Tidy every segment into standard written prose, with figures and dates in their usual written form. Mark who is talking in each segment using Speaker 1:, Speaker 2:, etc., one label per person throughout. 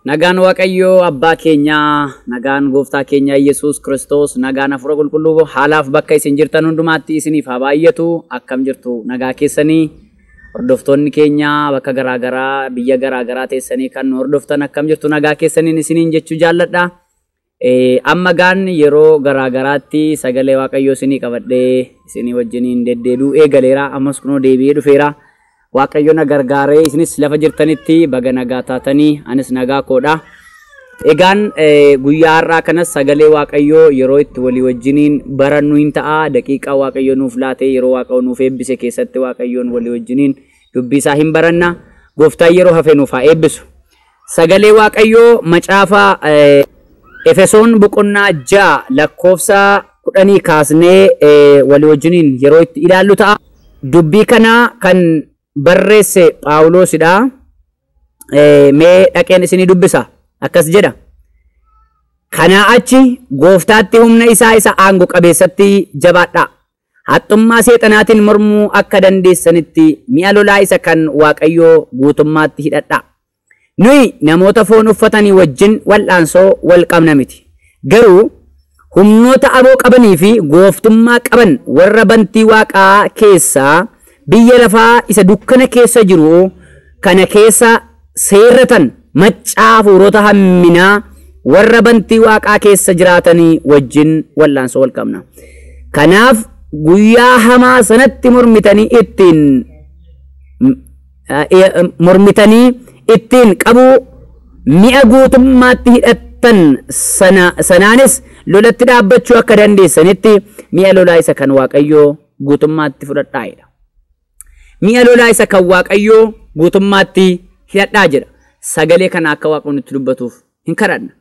Speaker 1: Nagaan Waaqayyoo abbaa keenyaa, nagaan gooftaa keenyaa Yesuus Kiristoos, nagaan hafuura qulqulluu haalaaf bakka isin jirtan hundumaatti isiniif haa baay'atu. Akkam jirtu nagaa keessanii? Hordoftoonni keenya bakka garaagaraa, biyya garaagaraa teessanii kan nu hordoftan akkam jirtu nagaa keessaniin isiniin jechuu jaalladha. Amma gaan yeroo garaagaraatti sagalee Waaqayyoo isinii qabadhee isinii wajjiniin deddeebi'uu eegaleera. Ammas kunoo deebi'ee dhufeera. Waaqayyo na gargaaree isinis lafa jirtanitti baga nagaa taatanii anis nagaa koodha. Egaan guyyaa har'aa kanas sagalee Waaqayyoo yeroo itti walii wajjiniin barannu hin ta'a. Daqiiqaa Waaqayyo nuuf laatee yeroo Waaqayyo nuuf eebbise keessatti Waaqayyoon walii wajjiniin dubbii isaa hin baranna. Gooftaan yeroo hafe nuuf haa eebbisu. Sagalee Waaqayyoo macaafa Efesoon boqonnaa 6 lakkoofsa 10 kaasnee walii wajjiniin yeroo itti ilaallu ta'a. Dubbii kana kan barreesse Phaawulosidha. Mee dhaqeen isinii dubbisa. Akkas jedha. Kanaa achi gooftaatti humna isaa isa aangoo qabeessatti jabaadhaa. Haxxummaa seexanaatiin mormuu akka dandeessanitti mi'a lolaa isa kan Waaqayyoo guutummaatti hidhadhaa. Nuyi namoota foon uffatanii wajjin wal'aansoo wal qabna miti. Garuu humnoota aboo qabanii fi gooftummaa qaban warra bantii waaqaa keessaa biyya lafaa isa dukkana keessa jiru kana keessa seerratan maccaa hafuurota hamminaa warra bantii waaqaa keessa jiraatanii wajjin wal'aansoo wal qabna. Kanaaf guyyaa hamaa sanatti mormitanii ittiin qabuu mi'a guutummaatti hidhattan sanaanis lolatti dhaabbachuu akka dandeessanitti mi'a lolaa isa kan Waaqayyoo guutummaatti fudhadhaa jedha. Mi'a lolaa isa kan Waaqayyoo guutummaatti hidhadhaa jedha. Sagalee kana akka Waaqni nutti dubbatuuf hin kadhanna.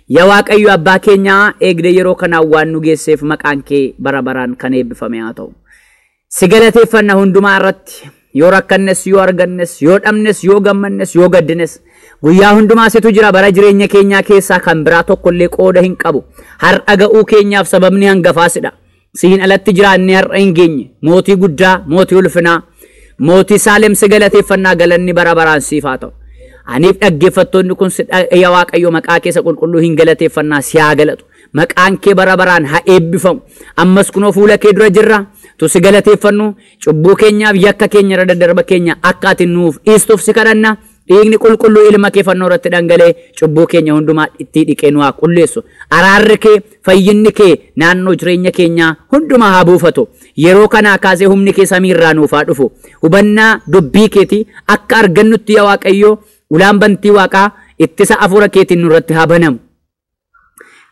Speaker 1: Yaa Waaqayyo abbaa keenyaa eegdee yeroo kanaan waan nu geesseef maqaan kee bara baraan kan eebbifame haa ta'u. Si galateeffanna hundumaa irratti yoo rakkannes, yoo argannes, yoo dhabnes, yoo gammannes, yoo gaddines guyyaa hundumaa situ jira. Bara jireenya keenyaa keessaa kan biraa tokkollee qooda hin qabu. Har'a ga'uu keenyaaf sababni hangafaasidha. Siin alatti jiraannee har'a hin geenye. Mootii guddaa, mootii ulfinaa, mootii Saalem si galateeffannaa galanni bara baraan siif haa ta'u. Aniif dhaggeeffattoonni kun yaa Waaqayyo maqaa keessa qulqulluu hin galateeffannaa si haa galatu. Maqaan kee bara baraan haa eebbifamu. Ammas kunoo fuula kee dura jirra. Tu si galateeffannu cubbuu keenyaaf yakka keenya irra daddarba keenya akka ati nuuf dhiistuuf si kadhanna. Dhiigni qulqulluu ilma kee fannoo irratti dhangala'ee cubbuu keenya hundumaa itti dhiqee nu haa qulleessu. Araarri kee fayyinni kee naannoo jireenya keenyaa hundumaa haa buufatu. Yeroo kanaa kaasee humni kee samiirraa nuuf haa dhufu. Hubannaa dubbii keetii akka argannutti yaa Waaqayyo ulaan bantii waaqaa ittisa hafuura keetiin nurratti haa banamu.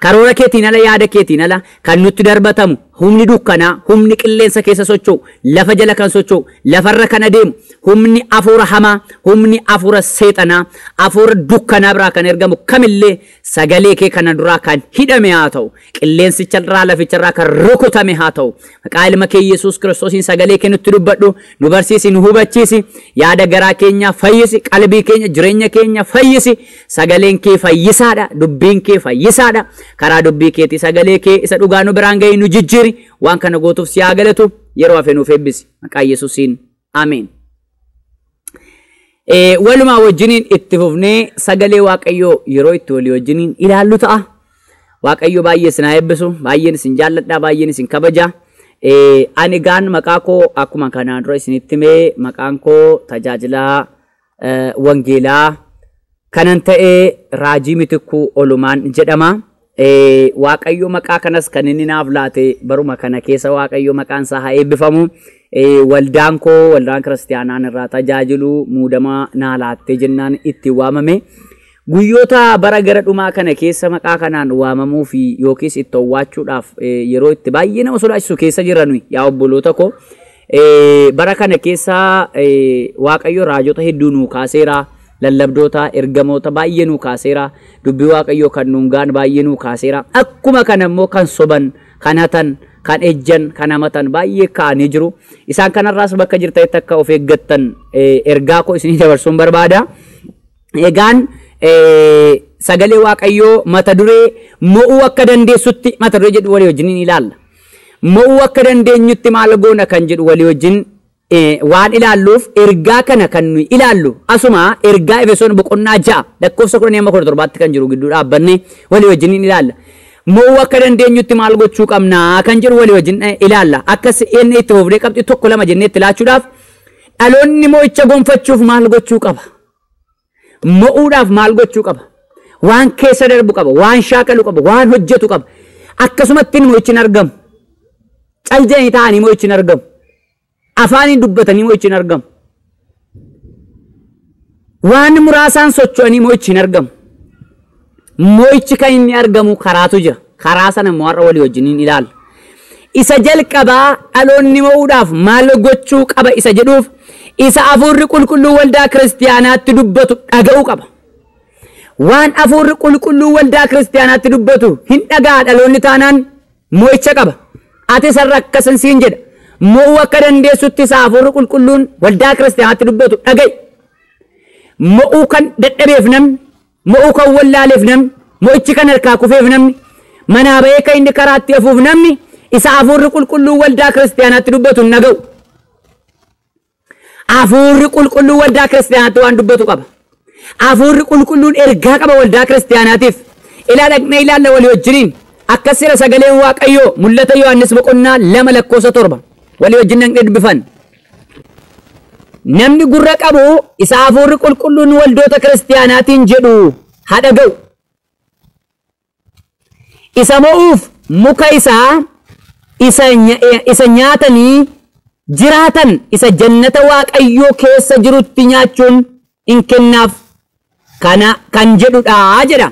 Speaker 1: Karoora keetiin ala yaada keetiin ala kan nutti darbatamu humni dukkanaa, humni qilleensa keessa socho'u, lafa jala kan socho'u, lafarra kan adeemu, humni hafuura hamaa, humni hafuura seexanaa, hafuura dukkanaa biraa kan ergamu kamillee sagalee kee kana duraa kan hidhame haa ta'u, qilleensicharraa laficharraa kan rukutame haa ta'u. Maqaa ilma kee Yesuus Kiristoosiin sagalee kee nutti dubbadhu, nu barsiisi, nu hubachiisi, yaada garaa keenyaa fayyisi, qalbii keenya, jireenya keenya fayyisi. Sagaleen kee fayyisaadha, dubbiin kee fayyisaadha. Karaa dubbii keetii sagalee kee isa dhugaa nu biraan gahi nu jijjiiri. Waan kana gootuuf si haa galatu. Yeroo hafe nuuf eebbisi. Maqaa Yesuusiin ameen. Walumaa wajjiniin itti fufnee sagalee Waaqayyoo yeroo itti walii wajjiniin ilaallu ta'a. Waaqayyo baay'ee isin haa eebbisu. Baay'een isin jaalladha. Baay'een isin kabaja. Ani gaan maqaa koo akkuma kanaan dura isinitti himee maqaan koo tajaajilaa wangeelaa kanan ta'e Raajii Mitikkuu Olumaan jedhama. Waaqayyo maqaa kanas kan inni naaf laate baruma kana keessa Waaqayyo maqaan isaa haa eebbifamu. Waldaan koo waldaan kiristaanaan irraa tajaajilu muudama naa laattee jennaan itti waamame. Guyyoota bara gara dhumaa kana keessa maqaa kanaan waamamuu fi yookiis itti owwaachuudhaaf yeroo itti baay'ee nama sodaachisu keessa jirra nuyi yaa obboloota koo. Bara kana keessa Waaqayyo raajota hedduu nuu kaaseera. Lallabdoota, ergamoota baay'ee nuu kaaseera. Dubbii Waaqayyoo kan nuun gaan baay'ee nuu kaaseera. Akkuma kana immoo kan soban, kan hatan, kan ejjan, kan hamatan baay'ee ka'anii jiru. Isaan kanarraas bakka jirtanitti akka of eeggattan ergaa koo isinii dabarsuun barbaada. Egaan sagalee Waaqayyoo mata duree mo'uu akka dandeessutti mata duree jedhu walii wajjin ilaalla. Mo'uu akka dandeenyutti maal goona kan jedhu walii wajjin waan ilaalluuf ergaa kana kan nuyi ilaallu asuma ergaa Efesoon boqonnaa 6 lakkoofsa 10-17 kan jiru gidduu dhaabbanne walii wajjin ilaalla. Mo'uu akka dandeenyutti maal gochuu qabna kan jedhu walii wajjin ilaalla. Akkas inni itti fufnee qabxii 1-2 jennee itti laachuudhaaf dhaloonni mo'icha gonfachuuf maal gochuu qaba? Mo'uudhaaf maal gochuu qaba? Waan keessa darbu qaba, waan shaakalu qaba, waan hojjetu qaba. Akkasumatti mo'ichi hin argamu. Cal jedhanii taa'anii mo'ichi hin argamu. Afaaniin dubbatanii mo'ichi hin argamu. Waan muraasaan socho'anii mo'ichi hin argamu. Mo'ichi kan inni argamu karaatu jira. Karaa sana immoo har'a walii wajjin hin ilaalla. Isa jalqabaa dhaloonni mo'uudhaaf maal gochuu qaba isa jedhuuf isa hafuurri qulqulluu waldaa kiristiyaanaatti dubbatu dhaga'uu qaba. Waan hafuurri qulqulluu waldaa kiristiyaanaatti dubbatu hin dhaga'a dhaloonni taanaan mo'icha qaba. Ati sarara akkasan siin jedha. Mo'uu akka dandeessutti isa hafuurri qulqulluun waldaa kiristiyaanaatti dubbatu dhaga'i. Mo'uu kan dadhabeef namni, mo'uu kan wallaaleef namni, mo'ichi kan harkaa kufeef namni, manaa ba'ee kan inni karaatti hafuuf namni isa hafuurri qulqulluu waldaa kiristiyaanaatti dubbatu hin dhaga'u. Hafuurri qulqulluu waldaa kiristiyaanaatti waan dubbatu qaba. Hafuurri qulqulluun ergaa qaba waldaa kiristiyaanaatiif. Ilaa dhaqnee ilaalla walii wajjiniin. Akkas jira sagaleen Waaqayyoo mul'ata Yohaannis boqonnaa 2 lakkoofsa 7 walii wajjin dhaqnee dubbifan. Namni gurra qabu isa hafuurri qulqulluun waldoota kiristiyaanaatiin jedhu haa dhaga'u. Isa mo'uuf muka isaa isa nyaatanii jiraatan isa jannata Waaqayyoo keessa jirutti nyaachuun hin kennaaf kana kan jedhudha jedha.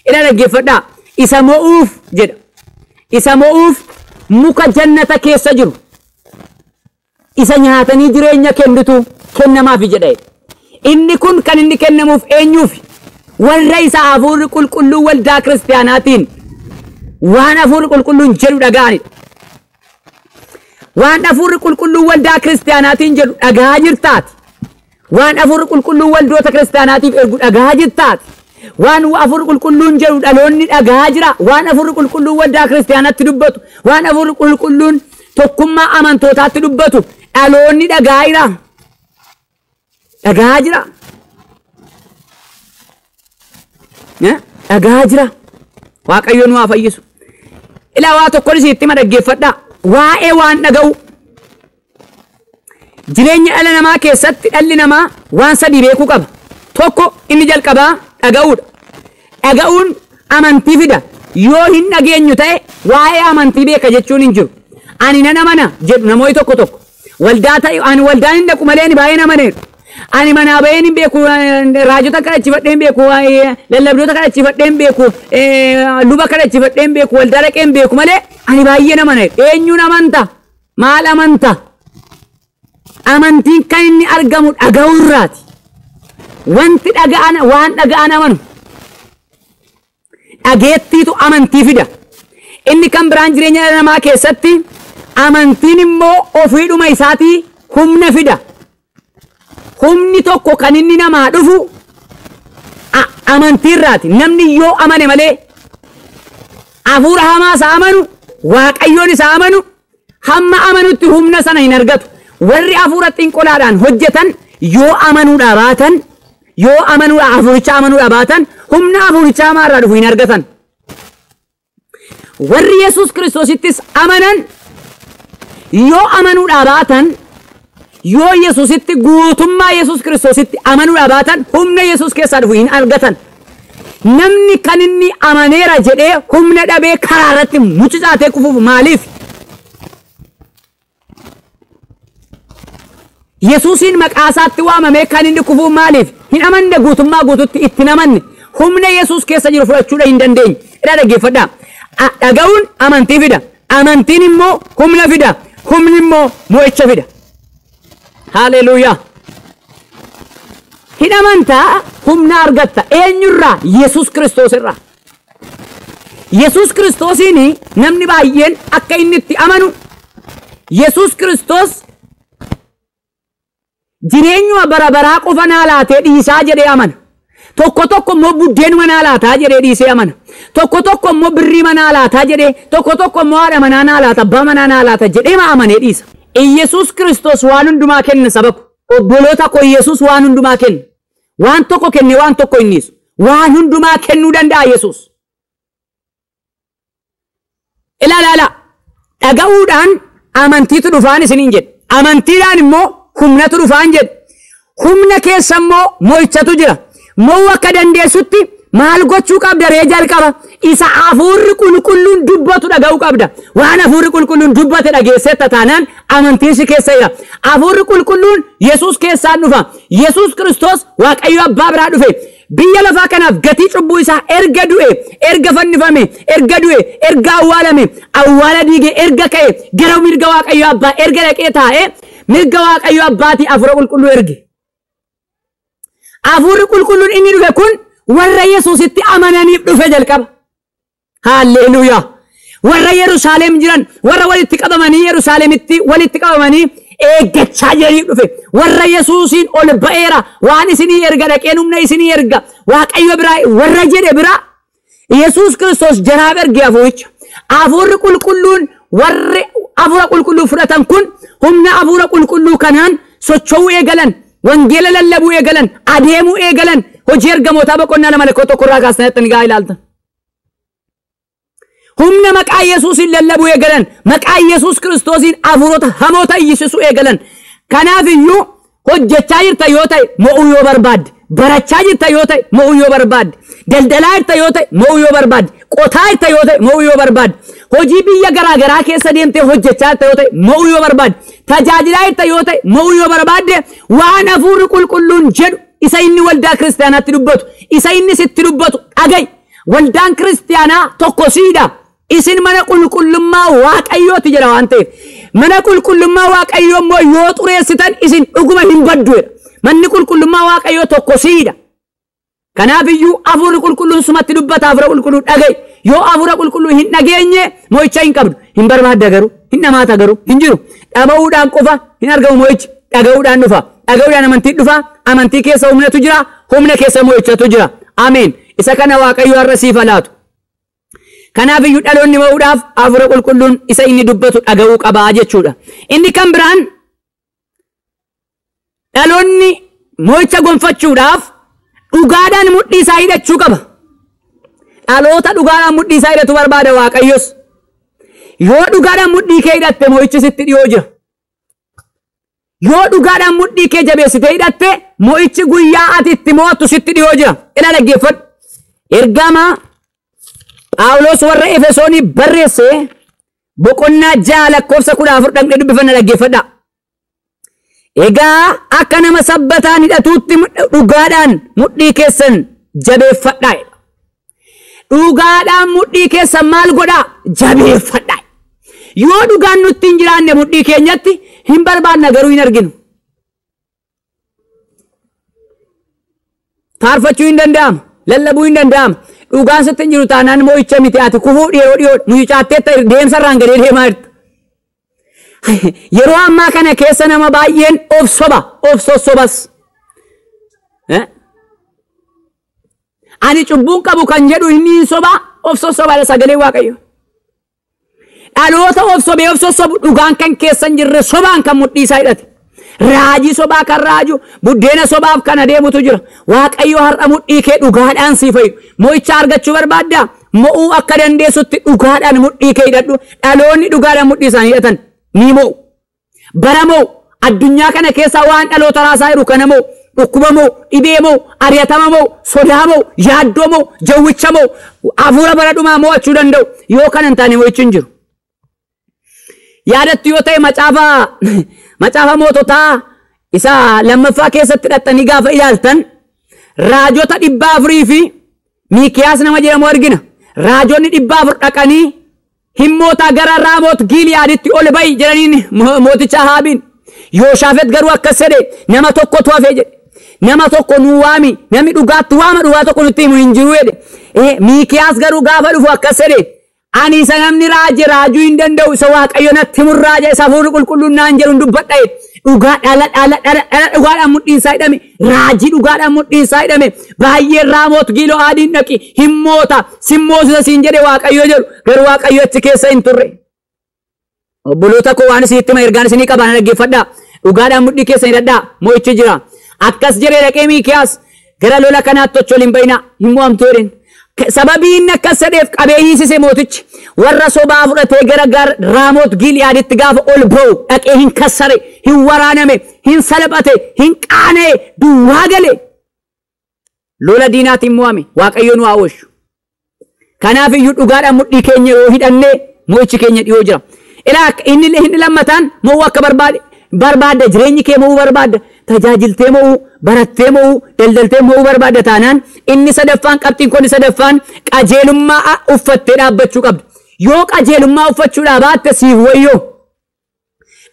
Speaker 1: Ila dhaggeeffadhaa. Isa mo'uuf jedha. Isa mo'uuf muka jannata keessa jiru isa nyaatanii jireenya kennitu kennamaaf jedha. Inni kun kan inni kennamuuf eenyuuf? Warra isa hafuurri qulqulluu waldaa kiristiyaanaatiin waan hafuurri qulqulluun jedhu dhaga'anidha. Waan hafuurri qulqulluu waldaa kiristiyaanaatiin jedhu dhaga'aa jirtaati. Waan hafuurri qulqulluu waldoota kiristiyaanaatiif ergu dhaga'aa jirtaati. Waan hafuurri qulqulluun jedhu dhaloonni dhaga'aa jira. Waan hafuurri qulqulluun waldaa kiristiyaanaatti dubbatu, waan hafuurri qulqulluun tokkummaa amantootaatti dubbatu dhaloonni dhaga'aa jira. Dhaga'aa jira. Dhaga'aa jira. Waaqayyo nu haa fayyisu. Ilaa waa tokko isin itti dhaggeeffadhaa. Waa'ee waan dhaga'u. Jireenya dhala namaa keessatti dhalli namaa waan sadii beekuu qaba. Tokko inni jalqabaa dhaga'uudha. Dhaga'uun amantii fida. Yoo hin dhageenyu ta'e waa'ee amantii beeka jechuun hin jiru. Ani nan amana jedhu namoonni tokko tokko. Waldaa ta'e ani waldaan hin dhaqu malee ani baay'een amaneeru. Ani manaa baheen hin beeku, raajota kadhachifadhee hin beeku, lallabdoota kadhachifadhee hin beeku, luba kadhachifadhee hin beeku, waldaa dhaqee hin beeku malee ani baay'een amaneeru. Eenyuun amanta? Maal amanta? Amantiin kan inni argamu dhaga'uurraati. Wanti dhaga'an waan dhaga'an amanu. Dhageettiitu amantii fida. Inni kan biraan jireenya dhala namaa keessatti amantiin immoo ofiidhuma isaatii humna fida. Humni tokko kan inni namaa dhufu amantiirraati. Namni yoo amane malee hafuura hamaa isa amanu, Waaqayyoon isa amanu, hamma amanutti humna sana hin argatu. Warri hafuura xinqolaadhaan hojjetan yoo amanuudhaa baatan, yoo amanuudha hafuuricha amanuudhaa baatan humna hafuuricha hamaarraa dhufu hin argatan. Warri Yesuus Kiristoosittis amanan yoo amanuudhaa baatan, yoo Yesuusitti guutummaa Yesuus Kiristoositti amanuudhaa baatan humna Yesuus keessaa dhufu hin argatan. Namni kan inni amaneera jedhee humna dhabee karaa irratti mucucaatee kufuuf maaliif? Yesuusiin maqaa isaatti waamamee kan inni kufuuf maaliif? Hin amanne guutummaa guututti itti hin amanne. Humna Yesuus keessa jiru fudhachuudha hin dandeenye. Ilaa dhaggeeffadhaa. Dhaga'uun amantii fida. Amantiin immoo humna fida. Humni immoo mo'icha fida. Haleluuyaa. Hin amantaa humna argatta. Eenyurraa? Yesuus Kiristoos irraa. Yesuus Kiristoosiin namni baay'een akka inni itti amanu Yesuus Kiristoos jireenyuma bara baraa qofa naa laatee dhiisaa jedhee amana. Tokko tokko immoo buddeenuma naa laataa jedhee dhiisee amana. Tokko tokko immoo birrii naa laataa jedhee, tokko tokko immoo haadha manaa naa laata, abbaa manaa naa laata jedhee ma amanee dhiisa. Iyyasuus Kiristoos waan hundumaa kenna saba ko. Obboloota koo Iyyasuus waan hundumaa kenna. Waan tokko kenne waan tokko hin dhiisu. Waan hundumaa kennuu danda'a Yesuus. Ilaala. Dhaga'uudhaan amantiitu dhufaan isiniin jedhe. Amantiidhaan immoo humnatu dhufaan jedhe. Humna keessa immoo mo'ichatu jira. Mo'uu akka dandeessutti maal gochuu qabda ree jalqaba? Isa hafuurri qulqulluun dubbatu dhaga'uu qabda. Waan hafuurri qulqulluun dubbate dhageessetta taanaan amantiin si keessa jira. Hafuurri qulqulluun Yesuus keessaan dhufa. Yesuus Kiristoos Waaqayyo Abbaa biraa dhufe. Biyya lafaa kanaaf gatii cubbuu isaa erga du'e, erga fannifame, erga du'e, erga awwaalame, awwaala diige, erga ka'e, gara mirga Waaqayyo Abbaa erga dhaqee taa'e, mirga Waaqayyo Abbaatii hafuura qulqulluu erge. Hafuurri qulqulluun inni dhufe kun warra Yesuusitti amananiif dhufe jalqaba. Haalleluuyaa. Warra Yerusaalem jiran, warra walitti qabamanii Yerusaalemitti walitti qabamanii eeggachaa jiraniif dhufe. Warra Yesuusiin ol ba'eera, waan isinii erga dhaqeen humna isinii erga, Waaqayyo biraa warra jedhe biraa Yesuus Kiristoos jaraaf erge hafuuricha. Hafuurri qulqulluun warri hafuura qulqulluu fudhatan kun humna hafuura qulqulluu kanaan socho'uu eegalan, wangeela lallabuu eegalan, adeemuu eegalan. Hojii ergamootaa boqonnaa 2 lakkoofsa 1 irraa kaasanii gaa ilaaltan. Humna maqaa Yesuusiin lallabuu eegalan, maqaa Yesuus Kiristoosiin hafuurota hamoota iyyisisuu eegalan. Kanaaf iyyuu hojjechaa jirta yoo ta'e mo'uu yoo barbaadde, barachaa jirta yoo ta'e mo'uu yoo barbaadde, daldalaa jirta yoo ta'e mo'uu yoo barbaadde, qotaa jirta yoo ta'e mo'uu yoo barbaadde, hojii biyya garaagaraa keessa deemtee hojjechaa jirta yoo ta'e mo'uu yoo barbaadde, tajaajilaa jirta yoo ta'e mo'uu yoo barbaadde, waan hafuurri qulqulluun jedhu isa inni waldaa kiristaanaatti dubbatu, isa inni sitti dubbatu dhaga'i. Waldaan kiristaanaa tokko siidha. Isin mana qulqullummaa Waaqayyooti jedha waan ta'eef. Mana qulqullummaa Waaqayyoo immoo yoo xureessitan isin dhuguma hin baddu jedha. Manni qulqullummaa Waaqayyoo tokko siidha. Kanaaf iyyuu hafuurri qulqulluun sumatti dubbata, hafuura qulqulluu dhaga'i. Yoo hafuura qulqulluu hin dhageenye mo'icha hin qabdu. Hin barbaadda garuu, hin dhamaata garuu, hin jiru. Dhama'uudhaan qofa hin argamu mo'ichi. Dhaga'uudhaan dhufa. Dhaga'uudhaan amantiin dhufa. Amantii keessa humnatu jira. Humna keessa mo'ichatu jira. Ameen. Isa kana Waaqayyo har'a siif laatu. Kanaaf iyyuu dhaloonni mo'uudhaaf hafuura qulqulluun isa inni dubbatu dhaga'uu qabaa jechuudha. Inni kan biraan dhaloonni mo'icha gonfachuudhaaf dhugaadhaan mudhii isaa hidhachuu qaba. Dhaloota dhugaadhaan mudhii isaa hidhatu barbaada Waaqayyos. Yoo dhugaadhaan mudhii kee hidhatte mo'ichi sitti dhiyoo jira. Yoo dhugaadhaan mudhii kee jabeessitee hidhatte mo'ichi guyyaa ati itti mo'attu sitti dhiyoo jira. Ila dhaggeeffadhu. Ergama Phaawulos warra Efesoonii barreesse boqonnaa 6 lakkoofsa 14 dhaqnee dubbifanna dhaggeeffadha. Egaa akka nama sabbataan hidhatuutti dhugaadhaan mudhii keessan jabeeffadhaa. Dhugaadhaan mudhii keessan maal godhaa? Jabeeffadhaa. Yoo dhugaan nutti hin jiraanne mudhii keenyatti hin barbaanna garuu hin arginu. Faarfachuu hin danda'amu, lallabuu hin danda'amu. Dhugaan sitti hin jiru taanaan mo'icha miti ati kufuu yeroo dhiyoo mucucaatteetta deemsa irraan gadee deemaa jirta. Yeroo ammaa kana keessa nama baay'een of soba, of sossobas. Ani cubbuun qabu kan jedhu inni hin soba, of sossoba sagalee Waaqayyo. Dhaloota of sobee of sossobu dhugaan kan keessa hin jirre sobaan kan mudhii isaa hidhate. Raajii sobaa kan raaju, buddeena sobaaf kan adeemutu jira. Waaqayyo har'a mudhii kee dhugaadhaan sii fayyu. Mo'icha argachuu barbaaddaa? Mo'uu akka dandeessutti dhugaadhaan mudhii kee hidhadhu. Dhaloonni dhugaadhaan mudhii isaanii hidhatan ni mo'u. Bara mo'u. Addunyaa kana keessa waan dhaloota raasaa jiru kana mo'u. Dhukkuba mo'u, dhibee mo'u, ari'atama mo'u, sodaa mo'u, yaaddoo mo'u, jawwicha mo'u, hafuura bara dhumaa mo'achuu danda'u. Yoo kana hin taane mo'ichi hin jiru. Yaadattu yoo ta'e macaafa moototaa isa lammaffaa keessatti hidhattanii gaafa ilaaltan raajota 400 fi Miikiyaas nama jedhamu argina. Raajonni 400 dhaqanii himmoota gara Raamoot Giiliyaaditti ol ba'i jedhaniin mooticha Ahaabiin. Yooshaafet garuu akkas jedhe, nama tokkotu hafe jedhe. Nama tokko nuu waami, namni dhugaatti waama dhugaa tokko nutti himu hin jiru jedhe. Miikiyaas garuu gaafa dhufu akkas jedhe, ani isa namni raaje raajuu hin danda'u, isa Waaqayyo natti himu raaja, isa hafuurri qulqulluun naan jedhu hin dubbadha jedhe. Dhugaa dhala dhala dhala dhala dhugaadhaan mudhiin isaa hidhame, raajii dhugaadhaan mudhiin isaa hidhame, baay'een Raamoot Giil'aadiin dhaqi, himmoota, simmoosisa siin jedhe Waaqayyo jedhu, garuu Waaqayyo achi keessa hin turre. Obboloota koo waan isinitti hima ergaan isinii qabaa na dhaggeeffadhaa. Dhugaadhaan mudhii keessan hidhadhaa mo'ichi jira. Akkas jedhee dhaqee Miikiyaas gara lola kanaatti tochol hin bayinaa hin mo'amtu jedheen. Sababii inni akkas jedheef qabee hiisise mootichi warra sobaa fudhatee gara Raamoot Giliyaaditti gaafa ol ba'u dhaqee hin kassare, hin waraaname, hin salphate, hin qaana'e, duwwaa gale. Lola diinaatiin mo'ame. Waaqayyo nu haa oolchu. Kanaaf iyyuu dhugaadhaan mudhii keenya yoo hidhanne mo'ichi keenya dhiyoo jira. Ilaa inni lammataan mo'uu akka barbaadda, jireenyi kee mo'uu barbaadda, tajaajiltee mo'uu, barattee mo'uu, daldaltee mo'uu barbaadda taanaan inni sadaffaan qabxiin kun sadaffaan qajeelummaa uffattee dhaabbachuu qabda. Yoo qajeelummaa uffachuudhaa baatte siif wayyoo.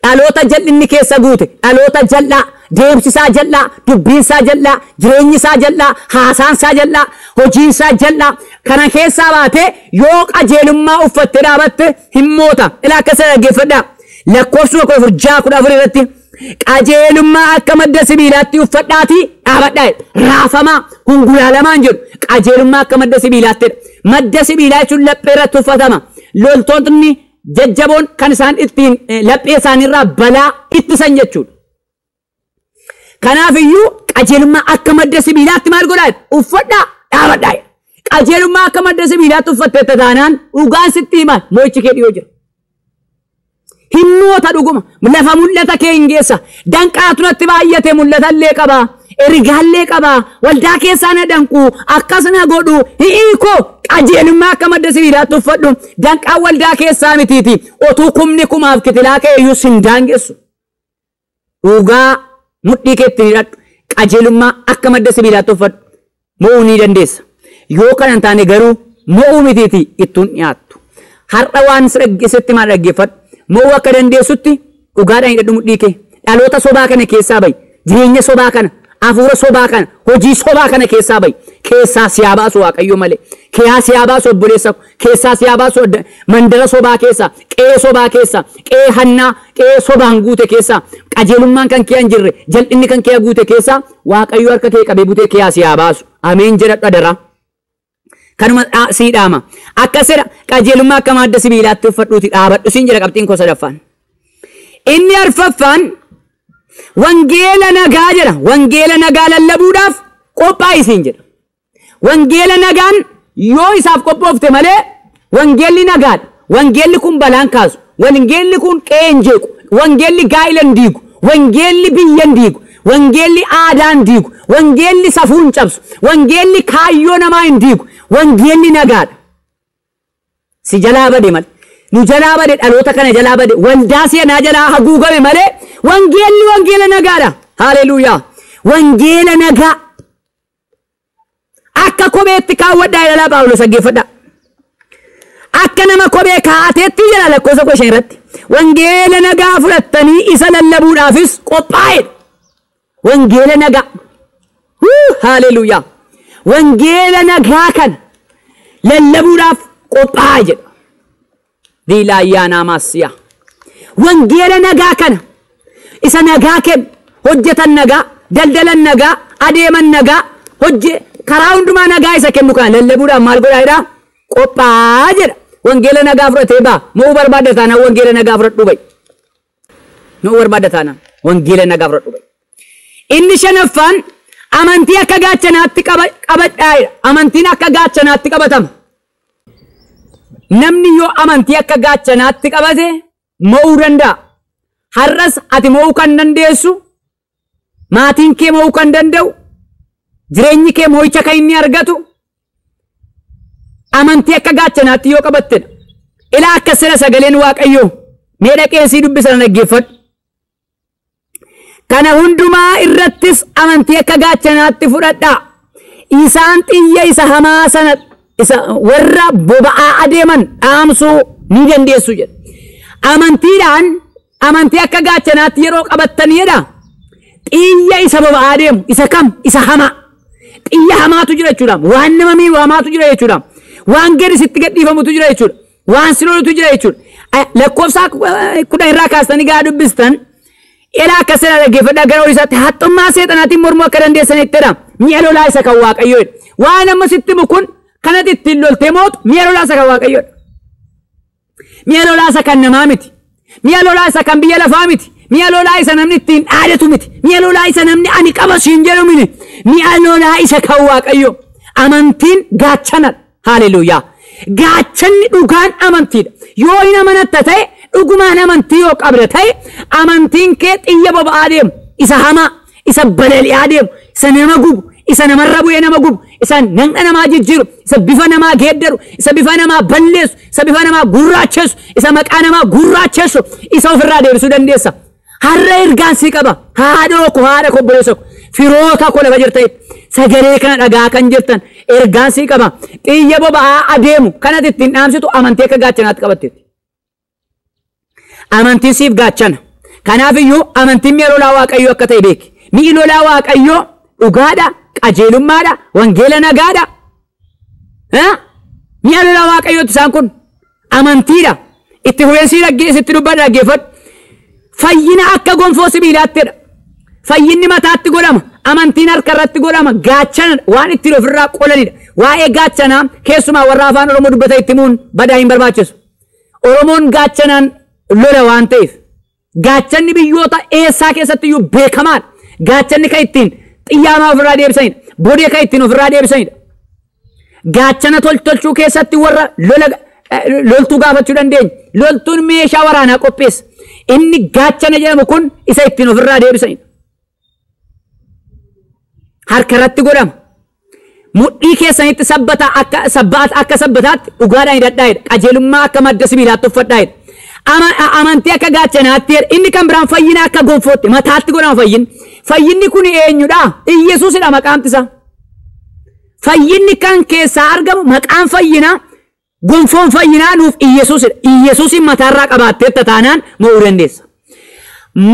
Speaker 1: Dhaloota jal'inni keessa guute, dhaloota jal'aa, deemsisaa jal'aa, dubbiinsaa jal'aa, jireenyisaa jal'aa, haasaansaa jal'aa, hojiinsaa jal'aa, kana keessaa baatee yoo qajeelummaa uffattee dhaabatte hin moota. Ilaa akkasa dhaggeeffadhaa. Lakkoofsuma 14 6-14 irratti qajeelummaa akka madda sibiilaatti uffadhaatii dhaabadhaa. Raafamaa hungulaalamaan jedhu qajeelummaa akka madda sibiilaattidha. Madda sibiilaa jechuun laphee irratti uffatama. Loltoonni jajjaboon kan isaan ittiin laphee isaaniirraa balaa ittisan jechuudha. Kanaaf iyyuu qajeelummaa akka madda sibiilaatti maal godhaa? Uffadhaa dhaabadhaa. Qajeelummaa akka madda sibiilaatti uffattee taanaan dhugaan sitti hima mo'ichi kee dhiyoo jira. Himmoota dhuguma lafa mul'ata kee hin geessa. Danqaatu natti baay'ate mul'atallee qaba. Ergaallee qaba. Waldaa keessaa na danqu akkas na godhu hiikoo qajeelummaa akka madda sibiilaatti uffadhu. Danqaan waldaa keessaa mitiiti. Otuu kumni kumaaf kitilaa kee iyyuu sin daangessu. Dhugaa mudhii keetti hidhadhu. Qajeelummaa akka madda sibiilaatti uffadhu. Mo'uu ni dandeessa. Yoo kana hin taane garuu mo'uu mitiiti ittuun dhiyaattu. Har'a waan sitti maal dhaggeeffadhu. Mo'uu akka dandeessutti dhugaadhaan hidhadhu mudhii kee. Dhaloota sobaa kana keessaa bahi. Jireenya sobaa kana, hafuura sobaa kana, hojii sobaa kana keessaa bahi. Keessaa si haa baasu Waaqayyo malee. Keessaa si haa baasu obboleessa koo. Keessaa si haa baasu mandara sobaa keessaa, qe'ee sobaa keessaa, qe'ee hannaa, qe'ee sobaan guute keessaa, qajeelummaan kan kee hin jirre, jal'inni kan kee guute keessaa Waaqayyo harka kee qabee butee keessaa si haa baasu. Ameen jedhadhu adaraa. Kanuma sii dhaama. Akkasidha qajeelummaa akka madda sibiilaatti uffadhuuti dhaabadhu siin jedha qabxiin koo sadaffaan. Inni arfaffaan wangeela nagaa jedha. Wangeela nagaa lallabuudhaaf qophaa'i siin jedha. Wangeela nagaan yoo isaaf qophoofte malee wangeelli nagaadha. Wangeelli kun balaan kaasu. Wangeelli kun qe'ee hin jeequ. Wangeelli gaa'ila hin diigu. Wangeelli biyya hin diigu. Wangeelli aadaa hin diigu. Wangeelli safuu hin cabsu. Wangeelli kaayyoo namaa hin diigu. Wangeelli nagaadha. Si jalaa bade malee. Nu jalaa bade, dhaloota kana jalaa bade, waldaa seenaa jalaa haguugame malee wangeelli wangeela nagaadha. Haleluuyaa. Wangeela nagaa. Akka kopheetti kaawwadhaa jedha Phaawulos dhaggeeffadhaa. Akka nama kophee kaa'ateetti jedha lakkoofsa 15 irratti. Wangeela nagaa fudhattanii isa lallabuudhaafis qophaa'edha. Wangeela nagaa. Haleluuyaa. Wangeela nagaa kana lallabuudhaaf qophaa'aa jedha. Diilaa ayyaanaa maasiyaa. Wangeela nagaa kana isa nagaa kennu, hojjetan nagaa, daldalan nagaa, adeeman nagaa, karaa hundumaa nagaa isa kennu kana lallabuudhaaf maal godhaa jedhaa? Qophaa'aa jedha. Wangeela nagaa fudhatee ba'a. Mo'uu barbaadda taanaan wangeela nagaa fudhadhu ba'i. Mo'uu barbaadda taanaan wangeela nagaa fudhadhu ba'i. Inni shanaffaan amantii akka gaachanaatti qabadhaa jedha. Amantiin akka gaachanaatti qabatama. Namni yoo amantii akka gaachanaatti qabate mo'uu danda'a. Har'as ati mo'uu kan dandeessu, maatiin kee mo'uu kan danda'u, jireenyi kee mo'icha kan inni argatu amantii akka gaachanaatti yoo qabattedha. Ilaa akka sira sagaleen Waaqayyoo mee dhaqee sii dubbisan dhaggeeffadhu. Kana hundumaa irrattis amantii akka gaachanaatti fudhadhaa. Isaan xiyya isa hamaa sana isa warra boba'aa adeeman dhaamsuu ni dandeessu jedha. Amantiidhaan amantii akka gaachanaatti yeroo qabattanidha. Xiyya isa boba'aa adeemu isa kam? Isa hamaa. Xiyya hamaatu jira jechuudha. Waan nama miidhu hamaatu jira jechuudha. Waan gadi sitti gadhiifamutu jira jechuudha. Waan si lolutu jira jechuudha. Lakkoofsa 10 irraa kaastanii gaa dubbistan Ilaa akkasina dhaggeeffadhaa gara olii isaatti haxxummaa seexanaatiin mormuu akka dandeessanittidha. Mi'a lolaa isa kan Waaqayyoodha. Waan amma sitti himu kun kanatti ittiin loltee mootu mi'a lolaa isa kan Waaqayyoodha. Mi'a lolaa isa kan namaa miti. Mi'a lolaa isa kan biyya lafaa miti. Mi'a lolaa isa namni ittiin dhaadatu miti. Mi'a lolaa isa namni ani qaba siin jedhu miti. Mi'a lolaa isa kan Waaqayyo. Amantiin gaachanadha. Haleluuyaa. Gaachanni dhugaan amantiidha. Yoo hin amanatta ta'e, dhugumaan amantii yoo qabda ta'e, amantiin kee xiyya boba'aa deemu, isa hamaa, isa balali'aa deemu, isa nama gubu, isa namarra bu'ee nama gubu, isa naqna namaa jijjiiru, isa bifa namaa geeddaru, isa bifa namaa balleessu, isa bifa namaa gurraachessu, isa maqaa namaa gurraachessu, isa ofirraa deebisuu dandeessa. Har'a ergaan sii qaba. Haadhoo koo, haadha koo, obboleessa koo, firoota koo lafa jirtanitti sagalee kana dhagaa kan jirtan ergaan sii qaba. Xiyya boba'aa adeemu kanatti ittiin dhaamsitu amantii akka gaachanaatti qabatteetti. Amantiin siif gaachana. Kanaaf iyyuu amantiin mi'a lolaa Waaqayyoo akka ta'e beeki. Mi'i lolaa Waaqayyoo dhugaadha, qajeelummaadha, wangeela nagaadha. Mi'a lolaa Waaqayyooti isaan kun amantiidha. Itti fufeensii sitti dubbadha, dhaggeeffadhu. Fayyina akka gonfoo sibiilaattidha. Fayyinni mataatti godhama. Amantiin harka irratti godhama. Gaachana waan ittiin ofirraa qolanidha. Waa'ee gaachanaa keessumaa warra afaan Oromoo dubbatan itti himuun badaa hin barbaachisu. Oromoon gaachanaan lola waan ta'eef. Gaachanni biyyoota eessaa keessatti iyyuu beekamaadha. Gaachanni kan ittiin xiyyaamaa ofirraa deebisanidha. Bodee kan ittiin ofirraa deebisanidha. Gaachana tolchuu keessatti warra lola loltuu gaafachuu dandeenya. Loltuun meeshaa waraanaa qopheessa. Inni gaachana jedhamu kun isa ittiin ofirraa deebisanidha. Harka irratti godhama. Mudhii keessanitti sabbata akka sabbaata akka sabbataatti dhugaadhaan hidhadhaa'edha. Qajeelummaa akka madda sibiilaatti uffadhaa'edha. Amantii akka gaachanaatti jedha. Inni kan biraan fayyina akka gonfootti mataatti godhama fayyinni. Fayyinni kun eenyudha? Iyyasuusidha maqaamti isaa. Fayyinni kan keessaa argamu maqaan fayyinaa, gonfoon fayyinaa nuuf Iyyasuusidha. Iyyasuusin mataarraa qabaatteetta taanaan mo'uu dandeessa.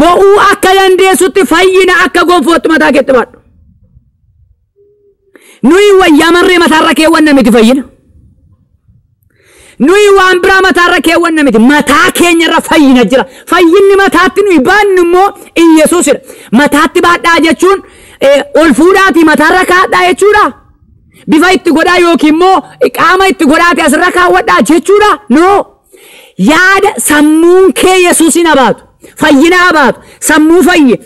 Speaker 1: Mo'uu akka dandeessutti fayyina akka gonfootti mataa keetti baadhu. Nuyi wayyaa marree mataarra keewwanna miti fayyina. Nuyi waan biraa mataarra keewwanna miti. Mataa keenyarra fayyina jira. Fayyinni mataatti nuyi baannu immoo Iyyasuusidha. Mataatti baadhaa jechuun ol fuudhaatii mataarra kaadhaa jechuudha. Bifa itti godhaa yookiin immoo qaama itti godhaati asirra kaawwadhaa jechuudha. No. Yaada sammuun kee Yesuusin abaatu. Fayyina abaatu. Sammuu fayye.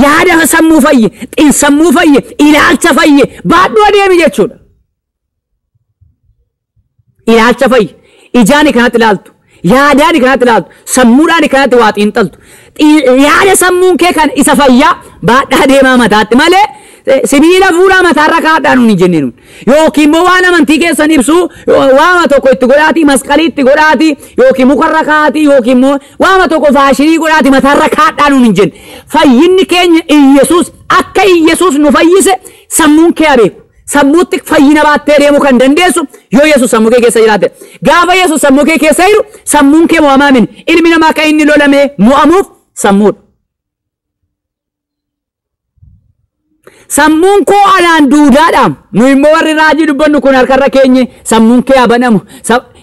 Speaker 1: Yaada sammuu fayye. Xiinsammuu fayye. Ilaalcha fayye. Baadhuu adeemi jechuudha. Ilaalcha fayye. Ijaani kanatti ilaaltu. Yaadaani kanatti ilaaltu. Sammuudhaani kanatti waa xiinxaltu. Yaada sammuun kee kan isa fayyaa baadhaa deemaa mataatti malee sibiila fuudhaa mataarra kaadhaa nuun hin jenne nuun. Yookiin immoo waan amantii keessan ibsu waama tokko itti godhaatii, masqalii itti godhaatii, yookiin mukarra kaa'atii, yookiin immoo waama tokko faashinii godhaatii mataarra kaadhaa nuun hin jenne. Fayyinni keenya Iyyasuus, akka Iyyasuus nu fayyise sammuun kee beeku. Sammuutti fayyina baattee deemuu kan dandeessu yoo Yesuus sammuu kee keessa jiraate. Gaafa Yesuus sammuu kee keessa jiru sammuun kee mo'amaa mini. Ilmi namaa kan inni lolamee mo'amuuf sammuudha. Sammuun koo anaan duudaadha. Nu immoo warri raajii dubbannu kun harkarra keenye sammuun kee abanamu.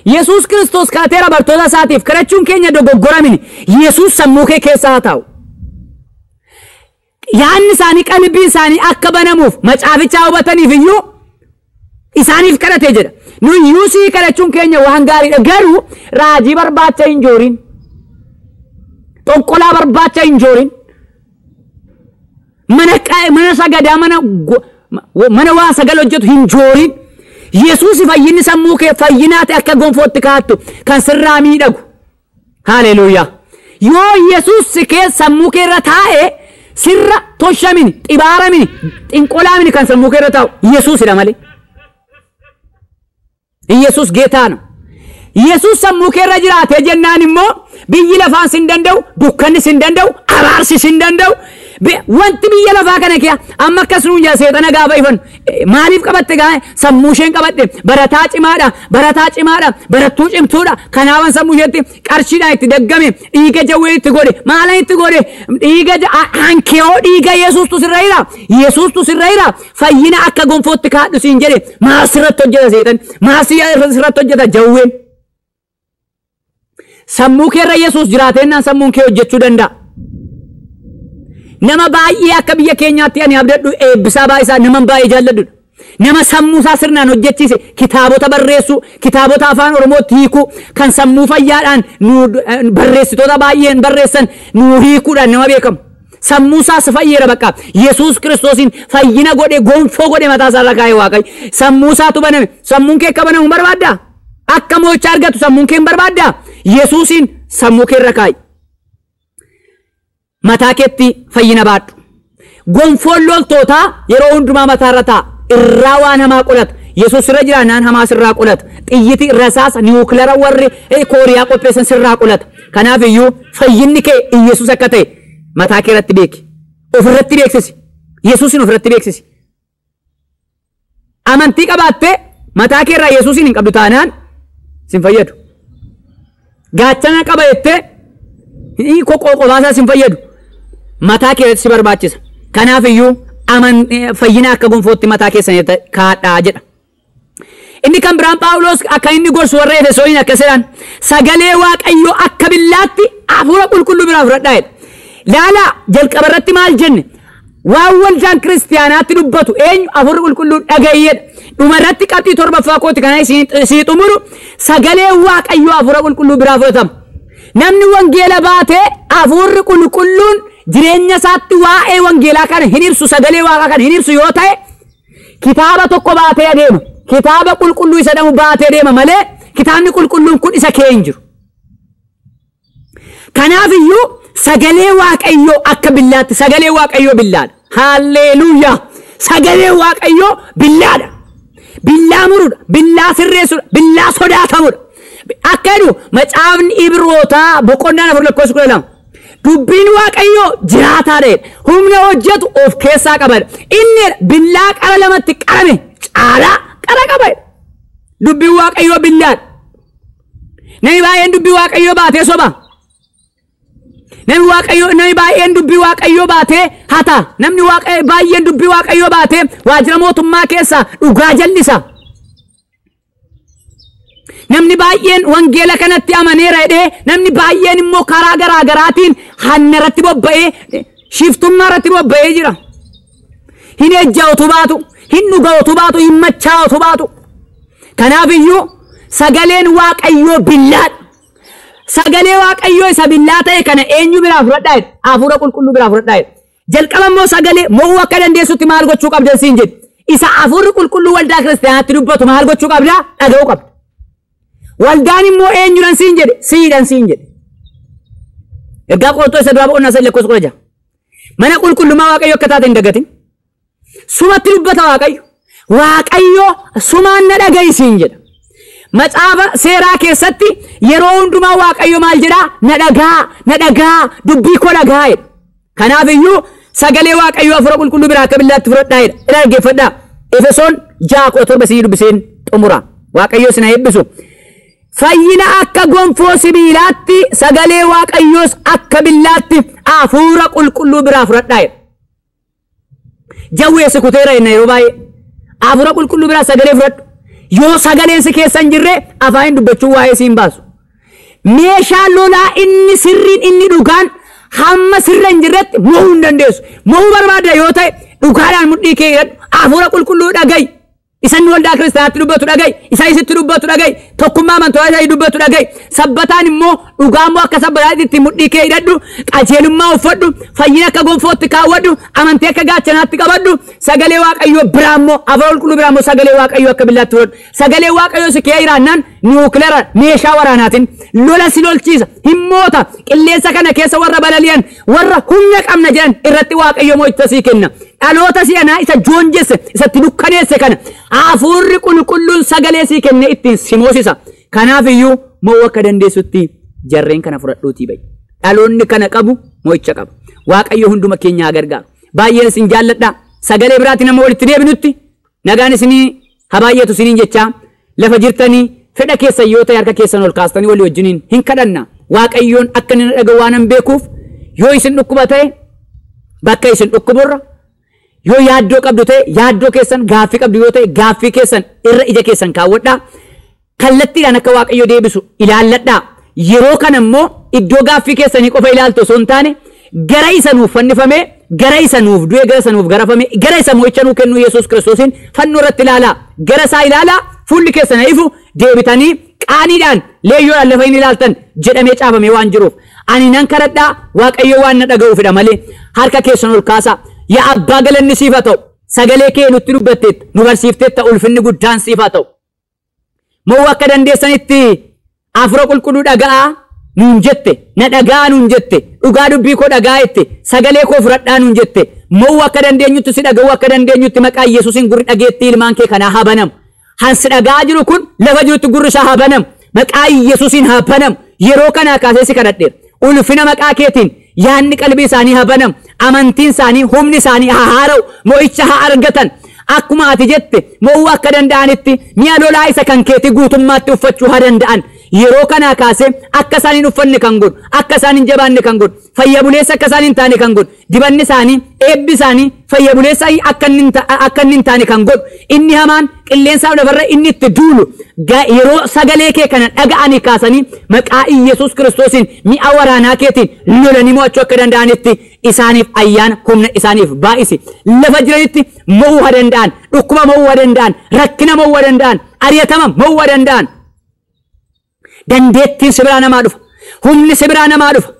Speaker 1: Yesuus Kiristoos kadhateera bartoota isaatiif, kadhachuun keenya dogoggora mini. Yesuus sammuu kee keessa haa taa'u. Yaadni isaanii qalbiin isaanii akka banamuuf macaafichaa hubataniif iyyuu isaaniif kadhate jedha. Nu iyyuu sii kadhachuun keenya waan gaariidha. Garuu raajii barbaacha hin joorin. Xonqolaa barbaacha hin joorin. Mana sagadaa, mana waa sagal hojjetu hin joorin. Yesuus fayyinni sammuu kee fayyinaati akka gonfootti kaa'attu kan sirraa miidhagu. Haleluuyaa. Yoo Yesuus si kee sammuu kee irra taa'e sirra toshamini, xibaaramini, xinqolaamini kan sammuu kee irra taa'u Yesuusidha malee. Yesuus geetaa no. Yesuus sammuu kee irra jiraatee jennaan immoo biyyi lafaan sin danda'u, dukkanni sin danda'u, abaarsi sin danda'u. Wanti biyya lafaa kana kee amma akkas nuun jaa seexana gaafa ifan maaliif qabatte gaa sammuu isheen qabadhe barataa cimaadha, barataa cimaadha, barattuu cimtuudha. Kanaafan sammuu isheetti qarshiidhaan itti daggame, dhiiga jawwee itti godhe, maalan itti godhe, dhiiga hankeoo dhiiga Yesuustu sirra jira, Yesuustu sirra jira. Fayyina akka gonfootti kaadhu siin jedhe maal sirratti hojjeta seexan, maal sirratti hojjeta jawween. Sammuu keerra Yesuus jiraatennaan sammuun kee hojjechuu danda'a. Nama baay'ee akka biyya keenyaatti ani abdadhu Eebbisaa Baay'isaa nama baay'ee jaalladhudha. Nama sammuu isaa sirnaan hojjechiise, kitaabota barreessuu, kitaabota afaan Oromootti hiikuu, kan sammuu fayyaadhaan nu barreessitoota baay'een barreessan nu hiikuudhaan nama beekamu. Sammuu isaas fayyeera bakka. Yesuus Kiristoosiin fayyina godhe, gonfoo godhe mataa isaa irra kaa'e Waaqayyo. Sammuu isaatu baname. Sammuun kee akka banamu barbaaddaa? Akka mo'icha argatu sammuun kee hin barbaaddaa? Yesuusiin sammuu kee irra kaa'i. Mataa keetti fayyina baadhu. Gonfoon loltootaa yeroo hundumaa mataa irra taa'a. Irraa waan hamaa qolata. Yesuus irra jiraannaan hamaa sirraa qolata. Xiyyiti rasaasa niwukilara warri Kooriyaa qopheessan sirraa qolata. Kanaaf iyyuu fayyinni kee Yesuus akka ta'e mataa kee irratti beeki. Ofirratti beeksisi. Yesuusin ofirratti beeksisi. Amantii qabaattee mataa kee irraa Yesuusin hin qabdu taanaan sin fayyadu. Gaachana qaba jettee qoqoqobaasaa sin fayyadu. Mataa kee irratti si barbaachisa. Kanaaf iyyuu fayyina akka gonfootti mataa keessan kaadhaa jedha. Inni kan biraan Phaawulos akka inni gorsu warra Efesooniin akkas jedhan, sagalee Waaqayyoo akka billaatti hafuura qulqulluu biraa fudhadhaa jedha. Laalaa jalqaba irratti maal jenne? Waan waldaan kiristiyaanaatti dubbatu eenyu? Hafuurri qulqulluun dhagayeedha. Dhuma irratti qabxii torbaffaa kooti kana isin xumuru, sagalee Waaqayyoo hafuura qulqulluu biraa fudhatama. Namni wangeela baatee hafuurri qulqulluun jireenya isaatti waa'ee wangeelaa kana hin ibsu, sagalee waaqaa kana hin ibsu yoo ta'e, kitaaba tokko baatee adeema. Kitaaba qulqulluu isa jedhamu baatee deema malee kitaabni qulqulluun kun isa kee hin jiru. Kanaaf iyyuu sagalee Waaqayyoo akka billaatti, sagalee Waaqayyoo billaadha. Haalleluuyaa! Sagalee Waaqayyoo billaadha. Billaa muruudha, billaa sirreessuudha, billaa sodaatamudha. Akka jedhu macaafni Ibrootaa boqonnaan 4 lakkoofsa 12. Dubbiin Waaqayyoo jiraataadha jedha. Humna hojjetu of keessaa qaba jedha. Inni billaa qara lamatti qarame caalaa qara qaba jedha. Dubbiin Waaqayyoo billaadha. Namni baay'een dubbii Waaqayyoo baatee soba. Namni baay'een dubbii Waaqayyoo baatee hata. Namni baay'een dubbii Waaqayyoo baatee waajjira mootummaa keessaa dhugaa jal'isa. Namni baay'een wangeela kanatti amaneera jedhee, namni baay'een immoo karaa garaa garaatiin hanna irratti bobba'ee, shiftummaa irratti bobba'ee jira. Hin ejja utuu baatu, hin dhuga utuu baatu, hin machaa utuu baatu. Kanaaf iyyuu sagaleen Waaqayyoo billaadha. Sagalee Waaqayyoo isa billaa ta'e kana eenyu biraa fudhadhaa jedha? Hafuura qulqulluu biraa fudhadhaa jedha. Jalqaba immoo sagalee mo'uu akka dandeessutti maal gochuu qabda siin jedhe. Isa hafuurri qulqulluu waldaa kiristaanaatti dubbatu maal gochuu qabda? Dhaga'uu qabda. Waldaan immoo eenyudhaan siin jedhe? Siidhaan siin jedhe. Ergaa Qorontos isa duraa boqonnaa 3 lakkoofsa 16. Mana qulqullummaa Waaqayyoo akka taate hin dagatin. Sumatti dubbata Waaqayyo. Waaqayyo sumaan na dhaga'i siin jedha. Macaafa seeraa keessatti yeroo hundumaa Waaqayyo maal jedhaa? Na dhagaa, na dhagaa, dubbii koo dhagaa jedha. Kanaaf iyyuu sagalee Waaqayyoo hafuura qulqulluu biraa akka billaatti fudhadhaa jedha. Ila dhaggeeffadhaa. Efesoon 6:17 isinii dubbiseen xumura. Waaqayyo isin haa eebbisu. Fayyina akka gonfoo sibiilaatti, sagalee Waaqayyoos akka billaatti hafuura qulqulluu biraa fudhadhaa jedha. Jawwee si kuteera jenna yeroo baay'ee. Hafuura qulqulluu biraa sagalee fudhadhu. Yoo sagaleen si keessa hin jirre afaan hin dubbachuun waa'ee si hin baasu. Meeshaa lolaa inni sirriin inni dhugaan hamma sirra hin jirretti mo'uu hin dandeessu. Mo'uu barbaadda yoo ta'e dhugaadhaan mudhii kee hidhadhu. Hafuura qulqulluu dhaga'i. Isa inni waldaa kiristaanaatti dubbatu dhaga'i. Isa isitti dubbatu dhaga'i. Tokkummaa amantoota isaa dubbatu dhaga'i. Sabbataan immoo dhugaa immoo akka sabbataatti itti mudhii kee hidhadhu. Qajeelummaa uffadhu. Fayyina akka gonfootti kaawwadhu. Amantii akka gaachanaatti qabadhu. Sagalee Waaqayyoo biraa immoo hafuura qulqulluu biraa immoo sagalee Waaqayyoo akka billaatti fudhadhu. Sagalee Waaqayyoo si kee jiraannaan niwukileera meeshaa waraanaatiin lola si lolchiisa. Himmoota qilleensa kana keessa warra balali'an warra humna qabna jedhan irratti Waaqayyo mo'icha sii kenna. Dhaloota si'anaa isa joonjesse isatti dukkaneesse kana hafuurri qulqulluun sagalee sii kennee ittiin si moosisa. Kanaaf iyyuu mo'uu akka dandeessutti jarreen kana fudhadhuutii ba'i. Dhaloonni kana qabu mo'icha qaba. Waaqayyo hunduma keenya haa gargaaru. Baay'een isin jaalladha. Sagalee biraatti nama walitti deebinutti nagaan isinii haa baay'atu isiniin jechaa lafa jirtanii fedha keessan yoo ta'e harka keessan ol kaastanii walii wajjiniin hin kadhanna. Waaqayyoon akka inni na dhaga'u waan hin beekuuf yoo isin dhukkuba ta'e bakka isin dhukkuburra, yoo yaaddoo qabdu ta'e yaaddoo keessan, gaaffii qabdu yoo ta'e gaaffii keessan irra ija keessan kaawwadhaa. Kallattiidhaan akka Waaqayyo deebisu ilaalladhaa. Yeroo kana immoo iddoo gaaffii keessanii qofa ilaaltu osoo hin taane gara isa nuuf fannifamee Gara isa nuuf du'e, gara isa nuuf garafame, gara isa mo'icha nuu kennu Yesuus Kiristoosiin fannoo irratti ilaalaa. Gara isaa ilaalaa, fuulli keessan ifu, deebitanii qaaniidhaan leeyyoodhaan lafa hin ilaaltan jedhamee caafamee waan jiruuf. Ani nan kadhadhaa, Waaqayyo waan na dhaga'uufidha malee. Harka keessan ol kaasaa. Yaa Abbaa, galanni siif haa ta'u. Sagalee kee nutti dubbatteetta, nu barsiifteetta, ulfinni guddaan siif haa ta'u. Moo akka dandeessanitti Hafuura Qulqulluu dhaga'aa nuun jette, na dhaga'aa nuun jette, dhugaa dubbii koo dhaga'aa jette, sagalee koo fudhadhaa nuun jette. Moo akka dandeenyutti si dhaga'uu akka dandeenyutti maqaa Yesuusiin gurri dhageettii ilmaan kee kanaa haa banamu. Hansi dhaga'aa jiru kun lafa jirutti gurri isaa haa banamu. Maqaa Yesuusiin haa banamu. Yeroo kanaa kaasee si kadhadheera. Ulfina maqaa keetiin yaadni qalbii isaanii haa banamu. Amantiin isaanii, humni isaanii haa haara'u. Mo'icha haa argatan. Akkuma ati jette mo'uu akka danda'anitti mi'a lolaa isa kan keetii guutummaatti uffachuu haa danda'an. Yeroo kanaa kaasee akka isaan hin uffanne kan godhu, akka isaan hin jabaanne kan godhu, fayya buleessa akka isaan hin taane kan godhu, dibanni isaanii, eebbi isaanii fayya buleessa akka inni hin taane kan godhu, inni hamaan qilleensaaf lafarra inni itti duulu, yeroo sagalee kee kana dhaga'anii kaasanii maqaa Iyyasuus Kiristoosiin mi'a waraanaa keetiin lolanii mo'achuu akka danda'anitti isaaniif ayyaana humna isaaniif baay'isi. Lafa jiranitti mo'uu haa danda'an, dhukkuba mo'uu haa danda'an, rakkina mo'uu haa danda'an, ari'atama mo'uu haa danda'an. Dandeettiin si biraa namaa dhufa. Humni si biraa namaa dhufa.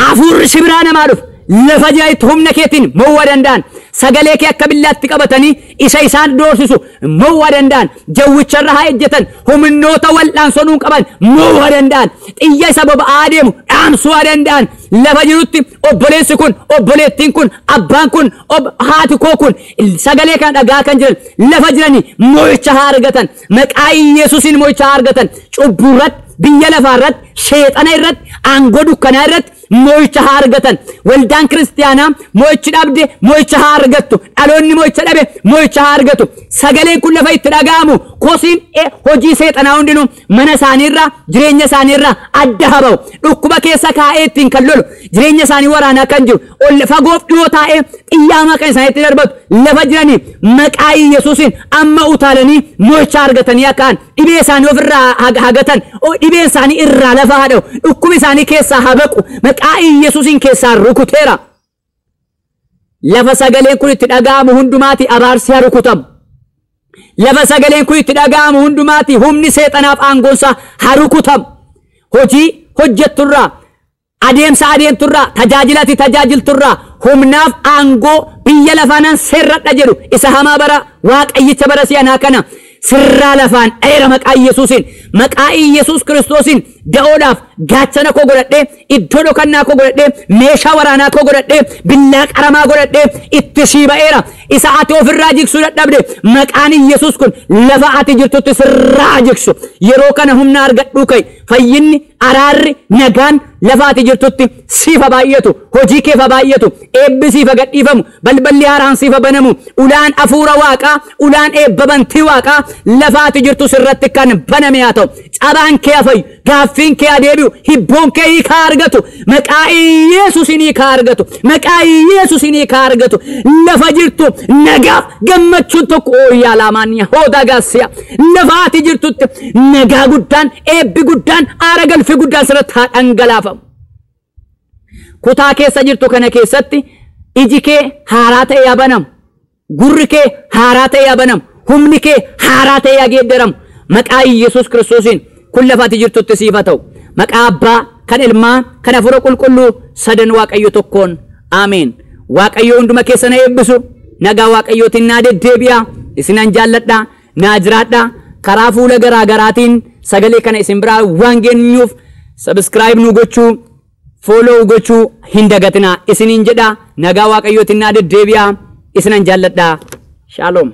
Speaker 1: Hafuurri si biraa namaa dhufa. Lafa jiranitti humna keetiin mo'uu haa danda'an. Sagalee kee akka billaatti qabatanii isa isaan doorsisu mo'uu haa danda'an. Jawwicharra haa ejjetan. Humnoota wal'aansoo nuun qaban mo'uu haa danda'an. Xiyya isa boba'aa deemu dhaamsuu haa danda'an. Lafa jirutti obboleessi kun, obboleettiin kun, abbaan kun, haati koo kun sagalee kana dhagaa kan jiran lafa jiranii mo'icha haa argatan. Maqaa Yesuusiin mo'icha haa argatan. Cubbuu irratti, biyya lafaa irratti, sheexana irratti, aangoo dukkanaa irratti mo'icha haa argatan. Waldaan kiristiyaanaa mo'ichi dhabde mo'icha haa argattu. Dhaloonni mo'icha dhabe mo'icha haa argatu. Sagaleen kun lafa itti dhaga'amu kosiin hojii seexanaa hundinuu mana isaaniirraa, jireenya isaaniirraa adda haa ba'u. Dhukkuba keessa kaa'ee ittiin kan lolu, jireenya isaanii waraanaa kan jiru, ol fagoof dhiyoo taa'ee xiyyaamaa kan isaaniitti darbatu lafa jiranii maqaa Yesuusiin amma utaalanii mo'icha argatanii akka ka'an, dhibee isaanii ofirraa hagatan, dhibeen isaanii irraa lafa haa dha'u, dhukkubi isaanii keessaa haa baqu, maqaa Yesuusiin keessaa rukuteera. Lafa sagaleen kun itti dhaga'amu hundumaati abaarsi haa rukutamu. Lafa sagaleen kun itti dhaga'amu hundumaati humni seexanaaf aangoonsaa haa rukutamu. Hojii hojjetturraa, adeemsa adeemturraa, tajaajila ati tajaajilturraa humnaaf aangoo biyya lafaa nan seerradha jedhu isa hamaa bara Waaqayyicha bara si'anaa kana sirraa lafaan dheera maqaa Yesuusiin. Maqaa Yesuus Kiristoosiin da'oodhaaf gaachana koo godhadhee, iddoo dhokannaa koo godhadhee, meeshaa waraanaa koo godhadhee, billaa qaramaa godhadhee itti sii ba'eera. Isa ati ofirraa jigsuu dadhabde maqaan Yesuus kun lafa ati jirtutti sirraa jigsu. Yeroo kana humna argadhuu ka'i. Fayyinni, araarri, nagaan lafa ati jirtutti siif haa baay'atu. Hojii keef haa baay'atu. Eebbi siif haa gadhiifamu. Balballi haaraan siif haa banamu. Ulaan hafuura Waaqaa, ulaan eebba bantii Waaqaa lafa ati jirtu sirratti kan baname haa ta'u. Cabaan kee haa fayyu. Gaaffiin kee haa deebi'u. Hibboon kee hiikaa argatu. Maqaa Yesuusiin hiikaa argatu. Maqaa Yesuusiin hiikaa argatu. Lafa jirtu nagaaf gammachuun tokko ooyyaa laamaanii hoodaa gaasiya. Lafa ati jirtutti nagaa guddaan, eebbi guddaan, aara galfi guddaan sirratti haa dhangalaafamu. Kutaa keessa jirtu kana keessatti iji kee haaraa ta'ee haa banamu. Gurri kee haaraa ta'ee haa banamu. Humni kee haaraa ta'ee haa geeddaramu. Maqaa Yesuus Kiristoosiin kun lafa ati jirtutti siif haa ta'u. Maqaa Abbaa, kan Ilmaa, kan Hafuura Qulqulluu sadan Waaqayyo tokkoon. Ameen. Waaqayyo hunduma keessa na eebbisu. Nagaa Waaqayyootiin naa deddeebi'a. Isinan jaalladha. Naa jiraadha. Karaa fuula garaa garaatiin sagalee kana isin biraa waan geenyuuf subscribe nu gochuu, follow gochuu hin dagatinaa. Isiniin jedha. Nagaa Waaqayyootiin naa deddeebi'a. Isinan jaalladha. Shalom.